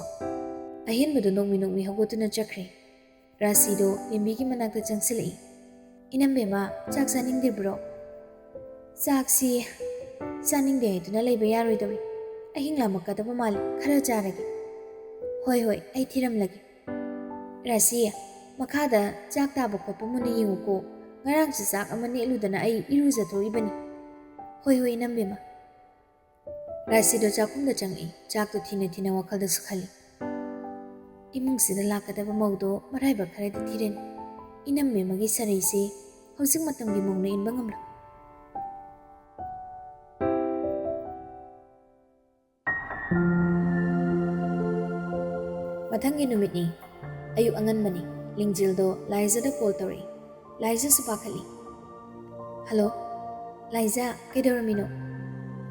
ꯑꯍꯦꯟꯕꯗꯣ ꯅꯣꯛꯃꯤ ꯅꯣꯛꯃꯤ ꯍꯧꯒꯠꯇꯨꯅ ꯆꯠꯈ꯭ꯔꯦ꯫ ꯔꯥꯁꯤꯗꯣ ꯂꯦꯝꯕꯤꯒꯤ ꯃꯅꯥꯛꯇ ꯆꯪꯁꯤꯜꯂꯛꯏ꯫ "ꯏꯅꯝꯕꯦꯝꯃ, ꯆꯥꯛ ꯆꯥꯅꯤꯡꯗ꯭ꯔꯤꯕ꯭ꯔꯣ?" "ꯆꯥꯛꯁꯤ ꯆꯥꯅꯤꯡꯗꯦ ꯍꯥꯏꯗꯨꯅ ꯂꯩꯕ ꯌꯥꯔꯣꯏꯗꯧꯔꯤ꯫ ꯑꯍꯤꯡ ꯂꯥꯝꯃꯛꯀꯗꯕ ꯃꯥꯜꯂꯤ, ꯈꯔ ꯆꯥꯔꯒꯦ"꯫ "ꯍꯣꯏ ꯍꯣꯏ, ꯑꯩ ꯊꯤꯔꯝꯂꯒꯦ"꯫ "ꯔꯥꯁꯤ, ꯃꯈꯥꯗ ꯆꯥꯛ ꯇꯥꯕ ꯈꯣꯠꯄ ꯃꯨꯟꯅ ꯌꯦꯡꯉꯨꯀꯣ꯫ ꯉꯔꯥꯡꯁꯨ ꯆꯥꯛ ꯑꯃ ꯅꯦꯠꯂꯨꯗꯅ ꯑꯩ ꯏꯔꯨꯖꯊꯣꯛꯏꯕꯅꯤ"꯫ "ꯍꯣꯏ ꯍꯣꯏ, ꯏꯅꯝꯕꯦꯝꯃ"꯫ ꯔꯥꯁꯤꯗꯣ ꯆꯥꯛꯈꯨꯝꯗ ꯆꯪꯉꯛꯏ꯫ ꯆꯥꯛꯇꯣ ꯊꯤꯅ ꯊꯤꯅ ꯋꯥꯈꯜꯗꯁꯨ ꯈꯜꯂꯤ꯫ "ꯏꯃꯨꯡꯁꯤꯗ ꯂꯥꯛꯀꯗꯕ ꯃꯧꯗꯣ ꯃꯔꯥꯏꯕꯛ ꯈꯔꯗꯤ ꯊꯤꯔꯅꯤ꯫ ꯏꯅꯝꯕꯦꯝꯃꯒꯤ ꯁꯔꯩꯁꯤ ꯍꯧꯖꯤꯛ ꯃꯇꯝꯒꯤ ꯃꯧꯅ ꯏꯟꯕ ꯉꯝꯂꯣꯏ"꯫ ꯃꯊꯪꯒꯤ ꯅꯨꯃꯤꯠꯅꯤ꯫ ꯑꯌꯨꯛ ꯑꯉꯟꯕꯅꯤ꯫ ꯂꯤꯡꯖꯦꯜꯗꯣ ꯂꯥꯏꯖꯗ ꯀꯣꯜ ꯇꯧꯔꯛꯏ꯫ ꯂꯥꯏꯖꯁꯨ ꯄꯥꯈꯠꯂꯤ꯫ "ꯍꯜꯂꯣ, ꯂꯥꯏꯖ, ꯀꯩꯗꯧꯔꯝꯃꯤꯅꯣ?"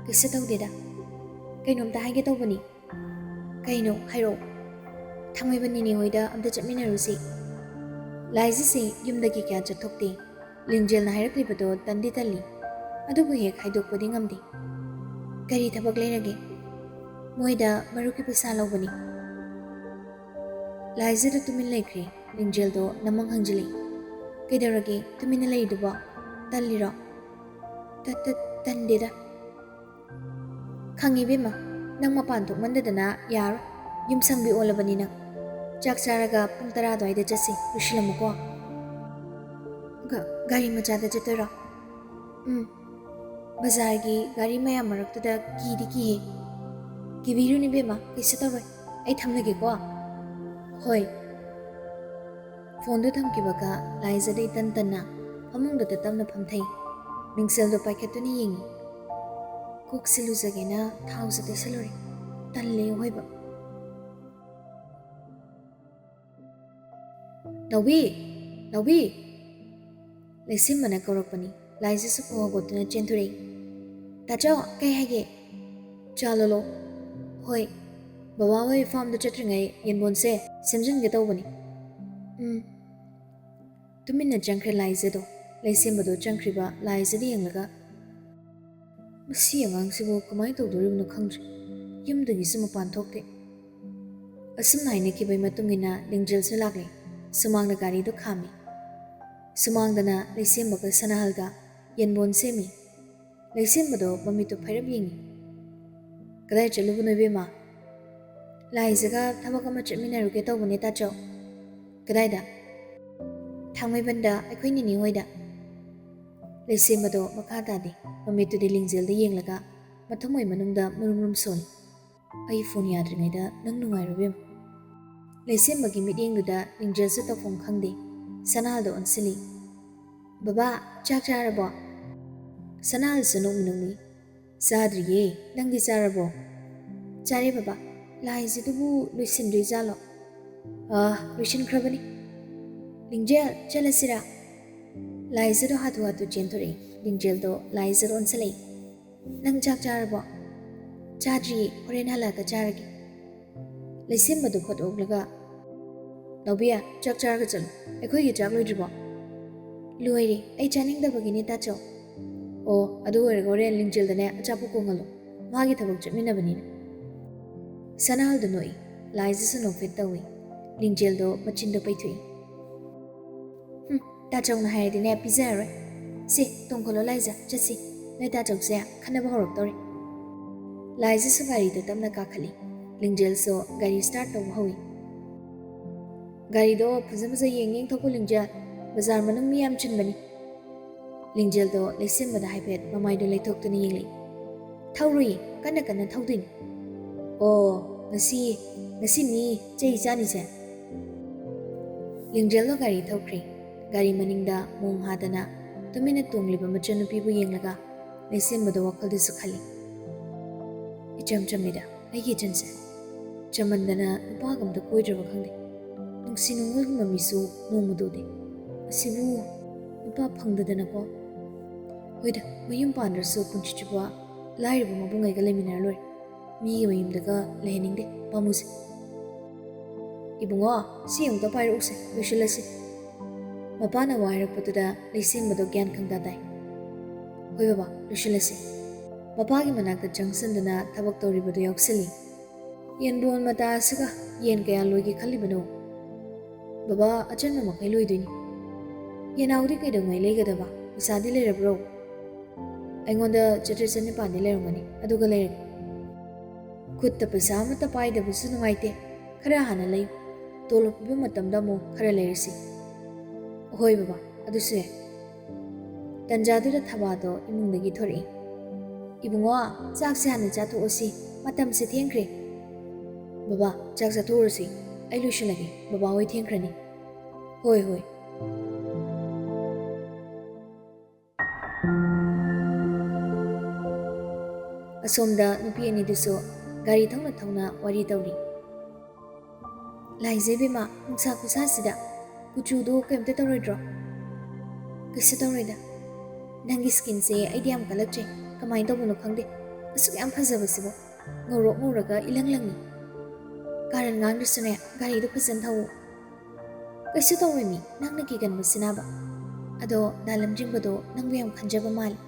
"ꯀꯩꯁꯨ ꯇꯧꯗꯦꯗ"꯫ "ꯀꯩꯅꯣꯝꯇ ꯍꯥꯏꯒꯦ ꯇꯧꯕꯅꯤ"꯫ "ꯀꯩꯅꯣ? ꯍꯥꯏꯔꯛꯑꯣ"꯫ "ꯊꯥꯡꯃꯩꯕꯟ ꯅꯤꯅꯦ ꯍꯣꯏꯗ ꯑꯝꯇ ꯆꯠꯃꯤꯟꯅꯔꯨꯁꯤ"꯫ ꯂꯥꯏꯖꯁꯦ ꯌꯨꯝꯗꯒꯤ ꯀꯌꯥ ꯆꯠꯊꯣꯛꯇꯦ꯫ ꯂꯤꯡꯖꯦꯜꯅ ꯍꯥꯏꯔꯛꯂꯤꯕꯗꯣ ꯇꯟꯗꯤ ꯇꯜꯂꯤ, ꯑꯗꯨꯕꯨ ꯍꯦꯛ ꯍꯥꯏꯗꯣꯛꯄꯗꯤ ꯉꯝꯗꯦ꯫ "ꯀꯔꯤ ꯊꯕꯛ ꯂꯩꯔꯒꯦ?" "ꯃꯣꯏꯗ ꯃꯔꯨꯞꯀꯤ ꯄꯩꯁꯥ ꯂꯧꯕꯅꯤ꯫" ꯂꯥꯏꯖꯗꯣ ꯇꯨꯃꯤꯟ ꯂꯩꯈ꯭ꯔꯦ꯫ ꯂꯤꯡꯖꯦꯜꯗꯣ ꯅꯃꯪ ꯍꯪꯖꯤꯜꯂꯛꯏ꯫ "ꯀꯩꯗꯧꯔꯒꯦ ꯇꯨꯃꯤꯟꯅ ꯂꯩꯔꯤꯗꯨꯕꯣ? ꯇꯜꯂꯤꯔꯣ?" "ꯇ-, ꯇ-, ꯇꯟꯗꯦꯗ꯫" "ꯈꯪꯉꯤ ꯏꯕꯦꯝꯃ, ꯅꯪ ꯃꯄꯥꯟ ꯊꯣꯛꯃꯟꯗꯗꯅ ꯌꯥꯔꯣꯏ꯫ ꯌꯨꯝ ꯁꯪꯕꯤ ꯑꯣꯜꯂꯕꯅꯤ ꯅꯪ꯫ ꯆꯥꯛ ꯆꯥꯔꯒ ꯄꯨꯡ ꯇꯔꯥ ꯑꯗꯨꯋꯥꯏꯗ ꯆꯠꯁꯤ, ꯂꯣꯏꯁꯤꯜꯂꯝꯃꯨꯀꯣ꯫" "ꯒ-, ꯒꯥꯔꯤ ꯃꯆꯥꯗ ꯆꯠꯇꯣꯏꯔꯣ?" "ꯎꯝ꯫ ꯕꯖꯥꯔꯒꯤ ꯒꯥꯔꯤ ꯃꯌꯥꯝ ꯃꯔꯛꯇꯨꯗ ꯀꯤꯗꯤ ꯀꯤꯍꯦ꯫" "ꯀꯤꯕꯤꯔꯨꯅꯨ ꯏꯕꯦꯝꯃ, ꯀꯩꯁꯨ ꯇꯧꯔꯣꯏ꯫ ꯑꯩ ꯊꯝꯂꯒꯦꯀꯣ꯫" "ꯍꯣꯏ꯫" ꯐꯣꯟꯗꯨ ꯊꯝꯈꯤꯕꯒ ꯂꯥꯏꯖꯗ ꯏꯇꯟ ꯇꯟꯅ ꯐꯃꯨꯡꯗꯨꯗ ꯇꯞꯅ ꯐꯝꯊꯩ꯫ ꯃꯤꯡꯁꯦꯜꯗꯣ ꯄꯥꯏꯈꯠꯇꯨꯅ ꯌꯦꯡꯉꯤ꯫ "ꯀꯣꯛꯁꯤ ꯂꯨꯖꯒꯦꯅ ꯊꯥꯎꯁꯨ ꯇꯩꯁꯜꯂꯨꯔꯦ꯫ ꯇꯜꯂꯦ ꯑꯑꯣꯏꯕ꯫" "ꯅꯥꯎꯕꯤ! ꯅꯥꯎꯕꯤ!" ꯂꯩꯁꯦꯝꯕꯅ ꯀꯧꯔꯛꯄꯅꯤ꯫ ꯂꯥꯏꯖꯁꯨ ꯈꯣꯡ ꯍꯧꯒꯠꯇꯨꯅ ꯆꯦꯟꯊꯣꯔꯛꯏ꯫ "ꯇꯥꯆꯧ, ꯀꯩ ꯍꯥꯏꯒꯦ?" "ꯆꯥ ꯂꯣꯜꯂꯣ꯫" "ꯍꯣꯏ꯫ ꯕꯕꯥ ꯍꯣꯏ ꯐꯥꯔꯝꯗ ꯆꯠꯇ꯭ꯔꯤꯉꯩ ꯌꯦꯟꯕꯣꯟꯁꯦ ꯁꯦꯝꯖꯤꯟꯒꯦ ꯇꯧꯕꯅꯤ꯫" "ꯎꯝ꯫" ꯇꯨꯃꯤꯟꯅ ꯆꯪꯈ꯭ꯔꯦ ꯂꯥꯏꯖꯗꯣ꯫ ꯂꯩꯁꯦꯝꯕꯗꯣ ꯆꯪꯈ꯭ꯔꯤꯕ ꯂꯥꯏꯖꯗ ꯌꯦꯡꯂꯒ, "ꯃꯁꯤ ꯑꯉꯥꯡꯁꯤꯕꯨ ꯀꯃꯥꯏꯅ ꯇꯧꯗꯣꯔꯤꯕꯅꯣ ꯈꯪꯗ꯭ꯔꯦ꯫ ꯌꯨꯝꯗꯒꯤꯁꯨ ꯃꯄꯥꯟ ꯊꯣꯛꯇꯦ꯫" ꯑꯁꯨꯝꯅ ꯍꯥꯏꯅꯈꯤꯕꯒꯤ ꯃꯇꯨꯡ ꯏꯟꯅ ꯂꯤꯡꯖꯦꯜꯁꯨ ꯂꯥꯛꯂꯦ꯫ ꯁꯨꯃꯥꯡꯗ ꯒꯥꯔꯤꯗꯨ ꯈꯥꯝꯃꯤ꯫ ꯁꯨꯃꯥꯡꯗꯅ ꯂꯩꯁꯦꯝꯕꯒ ꯁꯅꯥꯍꯜꯒ ꯌꯦꯟꯕꯣꯟ ꯁꯦꯝꯃꯤ꯫ ꯂꯩꯁꯦꯝꯕꯗꯣ ꯃꯃꯤꯠꯇꯨ ꯐꯩꯔꯞ ꯌꯦꯡꯉꯤ꯫ "ꯀꯗꯥꯏ ꯆꯠꯂꯨꯕꯅꯣ ꯏꯕꯦꯝꯃ?" "ꯂꯥꯏꯖꯒ ꯊꯕꯛ ꯑꯃ ꯆꯠꯃꯤꯟꯅꯔꯨꯒꯦ ꯇꯧꯕꯅꯦ ꯇꯥꯆꯧ꯫" "ꯀꯗꯥꯏꯗ?" "ꯊꯥꯡꯃꯩꯕꯟꯗ ꯑꯩꯈꯣꯏ ꯅꯤꯅꯦ ꯍꯣꯏꯗ꯫" ꯂꯩꯁꯦꯝꯕꯗꯣ ꯃꯈꯥ ꯇꯥꯗꯦ꯫ ꯃꯃꯤꯠꯇꯨꯗꯤ ꯂꯤꯡꯖꯦꯜꯗ ꯌꯦꯡꯂꯒ ꯃꯊꯃꯣꯏ ꯃꯅꯨꯡꯗ ꯃꯨꯔꯨꯝ ꯃꯨꯔꯨꯝ ꯁꯣꯜꯂꯤ꯫ "ꯑꯩ ꯐꯣꯟ ꯌꯥꯗ꯭ꯔꯤꯉꯩꯗ ꯅꯪ ꯅꯨꯡꯉꯥꯏꯔꯣ ꯏꯕꯦꯝꯃ꯫" ꯂꯩꯁꯦꯝꯕꯒꯤ ꯃꯤꯠꯌꯦꯡꯗꯨꯗ ꯂꯤꯡꯖꯦꯜꯁꯨ ꯇꯧꯐꯝ ꯈꯪꯗꯦ꯫ ꯁꯅꯥꯍꯜꯗ ꯑꯣꯟꯁꯤꯜꯂꯤ꯫ "ꯕꯕꯥ, ꯆꯥꯛ ꯆꯥꯔꯕꯣ?" ꯁꯅꯥꯍꯜꯁꯨ ꯅꯣꯛꯃꯤ ꯅꯣꯛꯃꯤ꯫ "ꯆꯥꯗ꯭ꯔꯤꯌꯦ, ꯅꯪꯗꯤ ꯆꯥꯔꯕꯣ?" "ꯆꯥꯔꯦ ꯕꯕꯥ꯫ ꯂꯥꯏꯖꯗꯨꯕꯨ ꯂꯣꯏꯁꯤꯟꯗ꯭ꯔꯤꯖꯥꯠꯂꯣ?" "ꯑꯥ, ꯂꯣꯏꯁꯤꯟꯈ꯭ꯔꯕꯅꯤ꯫" "ꯂꯤꯡꯖꯦꯜ, ꯆꯠꯂꯁꯤꯔꯥ?" ꯂꯥꯏꯖꯗꯣ ꯍꯥꯊꯨ ꯍꯥꯊꯨ ꯆꯦꯟꯊꯣꯔꯛꯏ꯫ ꯂꯤꯡꯖꯦꯜꯗꯣ ꯂꯥꯏꯖꯗ ꯑꯣꯟꯁꯤꯜꯂꯛꯏ꯫ "ꯅꯪ ꯆꯥꯛ ꯆꯥꯔꯕꯣ?" "ꯆꯥꯗ꯭ꯔꯤꯌꯦ, ꯍꯣꯔꯦꯟ ꯍꯜꯂꯛꯑꯒ ꯆꯥꯔꯒꯦ꯫" ꯂꯩꯁꯦꯝꯕꯗꯨ ꯐꯠ ꯑꯣꯛꯂꯒ, "ꯅꯥꯎꯕꯤ, ꯆꯥꯛ ꯆꯥꯔꯒ ꯆꯠꯂꯨ꯫ ꯑꯩꯈꯣꯏꯒꯤ ꯆꯥꯛ ꯂꯣꯏꯗ꯭ꯔꯤꯕꯣ?" "ꯂꯣꯏꯔꯦ, ꯑꯩ ꯆꯥꯅꯤꯡꯗꯕꯒꯤꯅꯦ, ꯇꯥꯆꯧ꯫" "ꯑꯣ, ꯑꯗꯨ ꯑꯣꯏꯔꯒ ꯍꯣꯔꯦꯟ ꯂꯤꯡꯖꯦꯜꯗꯅꯦ ꯑꯆꯥꯄꯣꯠ ꯀꯣꯡꯍꯜꯂꯣ, ꯃꯥꯒꯤ ꯊꯕꯛ ꯆꯠꯃꯤꯟꯅꯕꯅꯤꯅ꯫" ꯁꯅꯥꯍꯜꯗꯨ ꯅꯣꯛꯏ꯫ ꯂꯥꯏꯖꯁꯨ ꯅꯣꯛꯐꯦꯠ ꯇꯧꯏ꯫ ꯂꯤꯡꯖꯦꯜꯗꯣ ꯃꯆꯤꯟꯗꯣ ꯄꯩꯊꯣꯛꯏ꯫ "ꯍꯨꯝ, ꯇꯥꯆꯧꯅ ꯍꯥꯏꯔꯗꯤꯅꯦ ꯄꯤꯖꯔꯔꯣꯏ꯫ ꯁꯦ, ꯇꯣꯡꯈꯠꯂꯣ ꯂꯥꯏꯖ, ꯆꯠꯁꯤ꯫ ꯅꯣꯏ ꯇꯥꯆꯧꯁꯦ ꯈꯟꯅꯕ ꯍꯧꯔꯛꯇꯧꯔꯦ꯫" ꯂꯥꯏꯖꯁꯨ ꯒꯥꯔꯤꯗ ꯇꯞꯅ ꯀꯥꯈꯠꯂꯤ꯫ ꯂꯤꯡꯖꯦꯜꯁꯨ ꯒꯥꯔꯤ start ꯇꯧꯕ ꯍꯧꯏ꯫ "ꯒꯥꯔꯤꯗꯣ ꯐꯖ ꯐꯖ ꯌꯦꯡ ꯌꯦꯡ ꯊꯧꯀꯣ ꯂꯤꯡꯖꯦꯜ, ꯕꯖꯥꯔ ꯃꯅꯨꯡ ꯃꯤ ꯌꯥꯝ ꯆꯤꯟꯕꯅꯤ꯫" ꯂꯤꯡꯖꯦꯜꯗꯣ ꯂꯩꯁꯦꯝꯕꯗ ꯍꯥꯏꯐꯦꯠ ꯃꯃꯥꯏꯗꯣ ꯂꯩꯊꯣꯛꯇꯨꯅ ꯌꯦꯡꯂꯛꯏ꯫ "ꯊꯧꯔꯨꯏ, ꯀꯟꯅ ꯀꯟꯅ ꯊꯧꯗꯣꯏꯅꯤ꯫" "ꯑꯣ, ꯉꯁꯤ, ꯉꯁꯤ ꯃꯤ ꯆꯩ ꯆꯥꯅꯤꯁꯦ꯫" ꯂꯤꯡꯖꯦꯜꯗꯣ ꯒꯥꯔꯤ ꯊꯧꯈ꯭ꯔꯦ꯫ ꯒꯥꯔꯤ ꯃꯅꯤꯡꯗ ꯃꯣꯡ ꯍꯥꯗꯅ ꯇꯨꯃꯤꯟꯅ ꯇꯣꯡꯂꯤꯕ ꯃꯆꯟꯅꯨꯄꯤꯕꯨ ꯌꯦꯡꯂꯒ ꯂꯩꯁꯦꯝꯕꯗꯣ ꯋꯥꯈꯜꯗꯁꯨ ꯈꯜꯂꯤ꯫ "ꯏꯆꯝ ꯆꯝꯃꯤꯗ ꯑꯩꯒꯤ ꯏꯆꯟꯁꯦ꯫ ꯆꯝꯃꯟꯗꯅ ꯅꯨꯄꯥꯒ ꯑꯝꯇ ꯀꯣꯏꯗ꯭ꯔꯕ ꯈꯪꯗꯦ꯫ ꯅꯨꯡꯁꯤ ꯅꯨꯡꯉꯣꯜꯒꯤ ꯃꯃꯤꯁꯨ ꯅꯣꯡꯃꯗ ꯎꯗꯦ꯫ ꯑꯁꯤꯕꯨ ꯅꯨꯄꯥ ꯐꯪꯗꯗꯅꯀꯣ꯫ ꯍꯣꯏꯗ, ꯃꯌꯨꯝ ꯄꯥꯟꯗ꯭ꯔꯁꯨ ꯄꯨꯟꯁꯤ ꯆꯨꯞꯄ ꯂꯥꯏꯔꯕ ꯃꯕꯨꯡꯉꯩꯒ ꯂꯩꯃꯤꯟꯅꯔ ꯂꯣꯏꯔꯦ꯫ ꯃꯤꯒꯤ ꯃꯌꯨꯝꯗꯒ ꯂꯩꯍꯟꯅꯤꯡꯗꯦ, ꯄꯥꯝꯃꯨꯁꯦ꯫" "ꯏꯕꯨꯡꯉꯣ, ꯁꯤ ꯑꯃꯨꯛꯇ ꯄꯥꯏꯔꯛꯎꯁꯦ, ꯂꯣꯏꯁꯤꯜꯂꯁꯤ꯫" ꯃꯄꯥꯅ ꯋꯥ ꯍꯥꯏꯔꯛꯄꯗꯨꯗ ꯂꯩꯁꯦꯝꯕꯗꯣ ꯒ꯭ꯌꯥꯟ ꯈꯪꯇꯥ ꯇꯥꯏ꯫ "ꯍꯣꯏ ꯕꯕꯥ, ꯂꯣꯏꯁꯤꯜꯂꯁꯤ꯫" ꯃꯄꯥꯒꯤ ꯃꯅꯥꯛꯇ ꯆꯪꯁꯤꯟꯗꯨꯅ ꯊꯕꯛ ꯇꯧꯔꯤꯕꯗꯨ ꯌꯥꯎꯁꯤꯜꯂꯤ꯫ "ꯌꯦꯟꯕꯣꯟ ꯃꯇꯥ ꯑꯁꯤꯒ ꯌꯦꯟ ꯀꯌꯥ ꯂꯣꯏꯒꯦ ꯈꯜꯂꯤꯕꯅꯣ?" "ꯕꯕꯥ, ꯑꯆꯟꯕ ꯃꯈꯩ ꯂꯣꯏꯗꯣꯏꯅꯤ꯫ ꯌꯦꯅꯥꯎꯗꯤ ꯀꯩꯗꯧꯉꯩ ꯂꯩꯒꯗꯕ? ꯄꯩꯁꯥꯗꯤ ꯂꯩꯔꯕ꯭ꯔꯣ?" "ꯑꯩꯉꯣꯟꯗ ꯆꯥꯇ꯭ꯔꯦꯠ ꯆꯅꯤꯄꯥꯟꯗꯤ ꯂꯩꯔꯝꯒꯅꯤ, ꯑꯗꯨꯒ ꯂꯩꯔꯒꯦ꯫" "ꯈꯨꯠꯇ ꯄꯩꯁꯥ ꯑꯃꯠꯇ ꯄꯥꯏꯗꯕꯁꯨ ꯅꯨꯡꯉꯥꯏꯇꯦ, ꯈꯔ ꯍꯥꯟꯅ ꯂꯩꯌꯨ꯫ ꯇꯣꯂꯣꯞ ꯄꯤꯕ ꯃꯇꯝꯗ ꯑꯃꯨꯛ ꯈꯔ ꯂꯩꯔꯁꯤ꯫" "ꯍꯣꯏ ꯕꯕꯥ, ꯑꯗꯨꯁꯨ ꯌꯥꯏ꯫" ꯇꯟꯖꯥꯗꯨꯗ ꯊꯕꯥꯗꯣ ꯏꯃꯨꯡꯗꯒꯤ ꯊꯣꯔꯛꯏ꯫ "ꯏꯕꯨꯡꯉꯣ, ꯆꯥꯛꯁꯦ ꯍꯥꯟꯅ ꯆꯥꯊꯣꯛꯑꯁꯤ, ꯃꯇꯝꯁꯦ ꯊꯦꯡꯈ꯭ꯔꯦ꯫" "ꯕꯕꯥ, ꯆꯥꯛ ꯆꯥꯊꯣꯛꯎꯔꯁꯤ, ꯑꯩ ꯂꯣꯏꯁꯤꯜꯂꯒꯦ, ꯕꯕꯥ ꯍꯣꯏ ꯊꯦꯡꯈ꯭ꯔꯅꯤ꯫" "ꯍꯣꯏ, ꯍꯣꯏ꯫" ꯑꯁꯣꯝꯗ ꯅꯨꯄꯤ ꯑꯅꯤꯗꯨꯁꯨ ꯒꯥꯔꯤ ꯊꯧꯅ ꯊꯧꯅ ꯋꯥꯔꯤ ꯇꯧꯔꯤ꯫ "ꯂꯥꯏꯖ ꯏꯕꯦꯝꯃ, ꯅꯨꯡꯁꯥ ꯈꯨꯁꯥꯁꯤꯗ ꯀꯨꯆꯨꯗꯣ ꯀꯩꯝꯇ ꯇꯧꯔꯣꯏꯗ꯭ꯔꯣ?" "ꯀꯩꯁꯨ ꯇꯧꯔꯣꯏꯗ꯫ ꯅꯪꯒꯤ skinꯁꯦ ꯑꯩꯗꯤ ꯌꯥꯝ ꯀꯜꯂꯛꯇ꯭ꯔꯦ, ꯀꯃꯥꯏꯅ ꯇꯧꯕꯅꯣ ꯈꯪꯗꯦ, ꯑꯁꯨꯛ ꯌꯥꯝ ꯐꯖꯕꯁꯤꯕꯨ꯫ ꯉꯧꯔꯣꯛ ꯉꯧꯔꯒ ꯏꯂꯪ ꯂꯪꯉꯤ꯫ ꯀꯥꯔꯟ ꯉꯥꯡꯗ꯭ꯔꯁꯨꯅꯦ, ꯒꯥꯔꯤꯗꯣ ꯐꯖꯅ ꯊꯧꯋꯣ꯫" "ꯀꯩꯁꯨ ꯇꯧꯔꯣꯏꯃꯤ, ꯅꯪꯅ ꯀꯤꯒꯟꯕꯁꯤꯅꯕ꯫" ꯑꯗꯣ ꯗꯥ ꯂꯝꯖꯤꯡꯕꯗꯣ ꯅꯪꯕꯨ ꯌꯥꯝ ꯈꯟꯖꯕ ꯃꯥꯜꯂꯦ꯫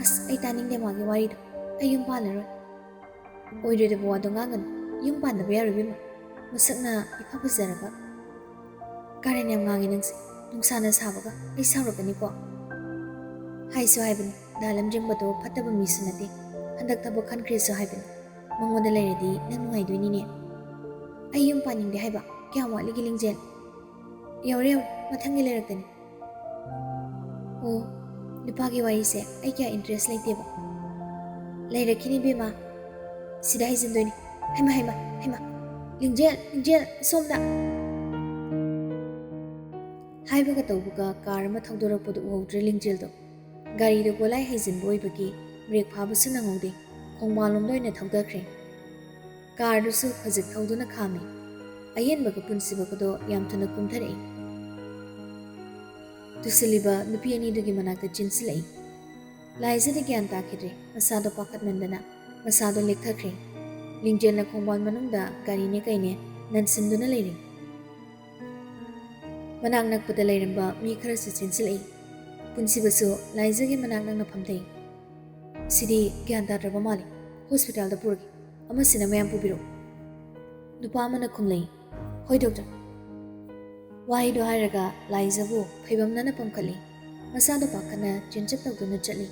ꯑꯁ, ꯑꯩ ꯇꯥꯅꯤꯡꯗꯦ ꯃꯥꯒꯤ ꯋꯥꯔꯤꯗꯣ꯫ ꯑꯩ ꯌꯨꯝ ꯄꯥꯜꯂꯔꯣꯏ꯫ ꯑꯣꯏꯔꯣꯏꯗꯕ ꯋꯥꯗꯣ ꯉꯥꯡꯒꯅꯨ꯫ ꯌꯨꯝ ꯄꯥꯟꯗꯕ ꯌꯥꯔꯣꯏ ꯏꯕꯦꯝꯃ꯫ ꯃꯁꯛꯅ ꯏꯐ ꯐꯖꯔꯒ꯫ ꯀꯥꯔꯟ ꯌꯥꯝ ꯉꯥꯡꯉꯤ ꯅꯪꯁꯦ꯫ ꯅꯨꯡꯁꯥꯅ ꯁꯥꯕꯒ ꯑꯩ ꯁꯥꯎꯔꯛꯀꯅꯤꯀꯣ꯫ ꯍꯥꯏꯁꯨ ꯍꯥꯏꯕꯅꯤ, ꯗꯥ ꯂꯝꯖꯤꯡꯕꯗꯣ ꯐꯠꯇꯕ ꯃꯤꯁꯨ ꯅꯠꯇꯦ꯫ ꯍꯟꯗꯛ ꯊꯕꯛ ꯈꯟꯈ꯭ꯔꯦꯁꯨ ꯍꯥꯏꯕꯅꯤ꯫ ꯃꯉꯣꯟꯗ ꯂꯩꯔꯗꯤ ꯅꯪ ꯅꯨꯡꯉꯥꯏꯗꯣꯏꯅꯤꯅꯦ꯫ ꯑꯩ ꯌꯨꯝ ꯄꯥꯅꯤꯡꯗꯦ ꯍꯥꯏꯕ꯫ ꯀꯌꯥꯝ ꯋꯥꯠꯂꯤꯒꯦ ꯂꯤꯡꯖꯦꯜ? ꯌꯧꯔꯦ ꯌꯧꯔꯦ, ꯃꯊꯪꯒꯤ ꯂꯩꯔꯛꯇꯅꯤ꯫ ꯑꯣ, ꯅꯨꯄꯥꯒꯤ ꯋꯥꯔꯤꯁꯦ ꯑꯩ ꯀꯌꯥ interest ꯂꯩꯇꯦꯕ꯫ ꯂꯩꯔꯛꯈꯤꯅꯤ ꯏꯕꯦꯝꯃ꯫ ꯁꯤꯗ ꯍꯩꯖꯤꯟꯗꯣꯏꯅꯤ꯫ ꯍꯩꯃ, ꯍꯩꯃ, ꯍꯩꯃ꯫ ꯂꯤꯡꯖꯦꯜ, ꯂꯤꯡꯖꯦꯜ, ꯑꯁꯣꯝꯗ꯫ ꯍꯥꯏꯕꯒ ꯇꯧꯕꯒ ꯀꯥꯔ ꯑꯃ ꯊꯧꯗꯣꯔꯛꯄꯗꯨ ꯎꯍꯧꯗ꯭ꯔꯦ ꯂꯤꯡꯖꯦꯜꯗꯣ꯫ ꯒꯥꯔꯤꯗꯣ ꯒꯣꯂꯥꯏ ꯍꯩꯖꯤꯟꯕ ꯑꯣꯏꯕꯒꯤ ꯕ꯭ꯔꯦꯛ ꯐꯥꯕꯁꯨ ꯅꯪꯍꯧꯗꯦ꯫ ꯈꯣꯡꯕꯥꯜꯂꯣꯝꯗ ꯑꯣꯏꯅ ꯊꯧꯗꯈ꯭ꯔꯦ꯫ ꯀꯥꯔꯗꯨꯁꯨ ꯈꯖꯤꯛ ꯊꯧꯗꯨꯅ ꯈꯥꯝꯃꯤ꯫ ꯑꯌꯦꯟꯕꯒ ꯄꯨꯟꯁꯤꯕꯒꯗꯣ ꯌꯥꯝ ꯊꯨꯅ ꯀꯨꯝꯊꯔꯛꯏ꯫ ꯇꯨꯁꯤꯜꯂꯤꯕ ꯅꯨꯄꯤ ꯑꯅꯤꯗꯨꯒꯤ ꯃꯅꯥꯛꯇ ꯆꯦꯟꯁꯤꯜꯂꯛꯏ꯫ ꯂꯥꯏꯖꯗꯤ ꯒ꯭ꯌꯥꯟ ꯇꯥꯈꯤꯗ꯭ꯔꯦ꯫ ꯃꯁꯥꯗꯣ ꯄꯥꯈꯠꯃꯟꯗꯅ ꯃꯁꯥꯗꯣ ꯂꯦꯛꯊꯈ꯭ꯔꯦ꯫ ꯂꯤꯡꯖꯦꯜꯅ ꯈꯣꯡꯕꯥꯜ ꯃꯅꯨꯡꯗ ꯒꯥꯔꯤꯅꯦ ꯀꯩꯅꯦ ꯅꯟꯁꯤꯟꯗꯨꯅ ꯂꯩꯔꯤ꯫ ꯃꯅꯥꯛ ꯅꯛꯄꯗ ꯂꯩꯔꯝꯕ ꯃꯤ ꯈꯔꯁꯨ ꯆꯦꯟꯁꯤꯜꯂꯛꯏ꯫ ꯄꯨꯟꯁꯤꯕꯁꯨ ꯂꯥꯏꯖꯒꯤ ꯃꯅꯥꯛ ꯅꯛꯅ ꯐꯝꯊꯩ꯫ "ꯁꯤꯗꯤ ꯒ꯭ꯌꯥꯟ ꯇꯥꯗ꯭ꯔꯕ ꯃꯥꯜꯂꯤ꯫ ꯍꯣꯁꯄꯤꯇꯥꯜꯗ ꯄꯨꯔꯒꯦ꯫ ꯑꯃꯁꯤꯅ ꯃꯌꯥꯝ ꯄꯨꯕꯤꯔꯛꯎ꯫" ꯅꯨꯄꯥ ꯑꯃꯅ ꯈꯨꯝꯂꯛꯏ, "ꯍꯣꯏ ꯗꯣꯛꯇꯔ꯫" ꯋꯥꯍꯩꯗꯣ ꯍꯥꯏꯔꯒ ꯂꯥꯏꯖꯕꯨ ꯐꯩꯕꯝꯅꯅ ꯄꯝꯈꯠꯂꯤ꯫ ꯃꯁꯥꯗꯣ ꯄꯥꯈꯠꯅ ꯆꯦꯟꯆꯠ ꯇꯧꯗꯨꯅ ꯆꯠꯂꯤ꯫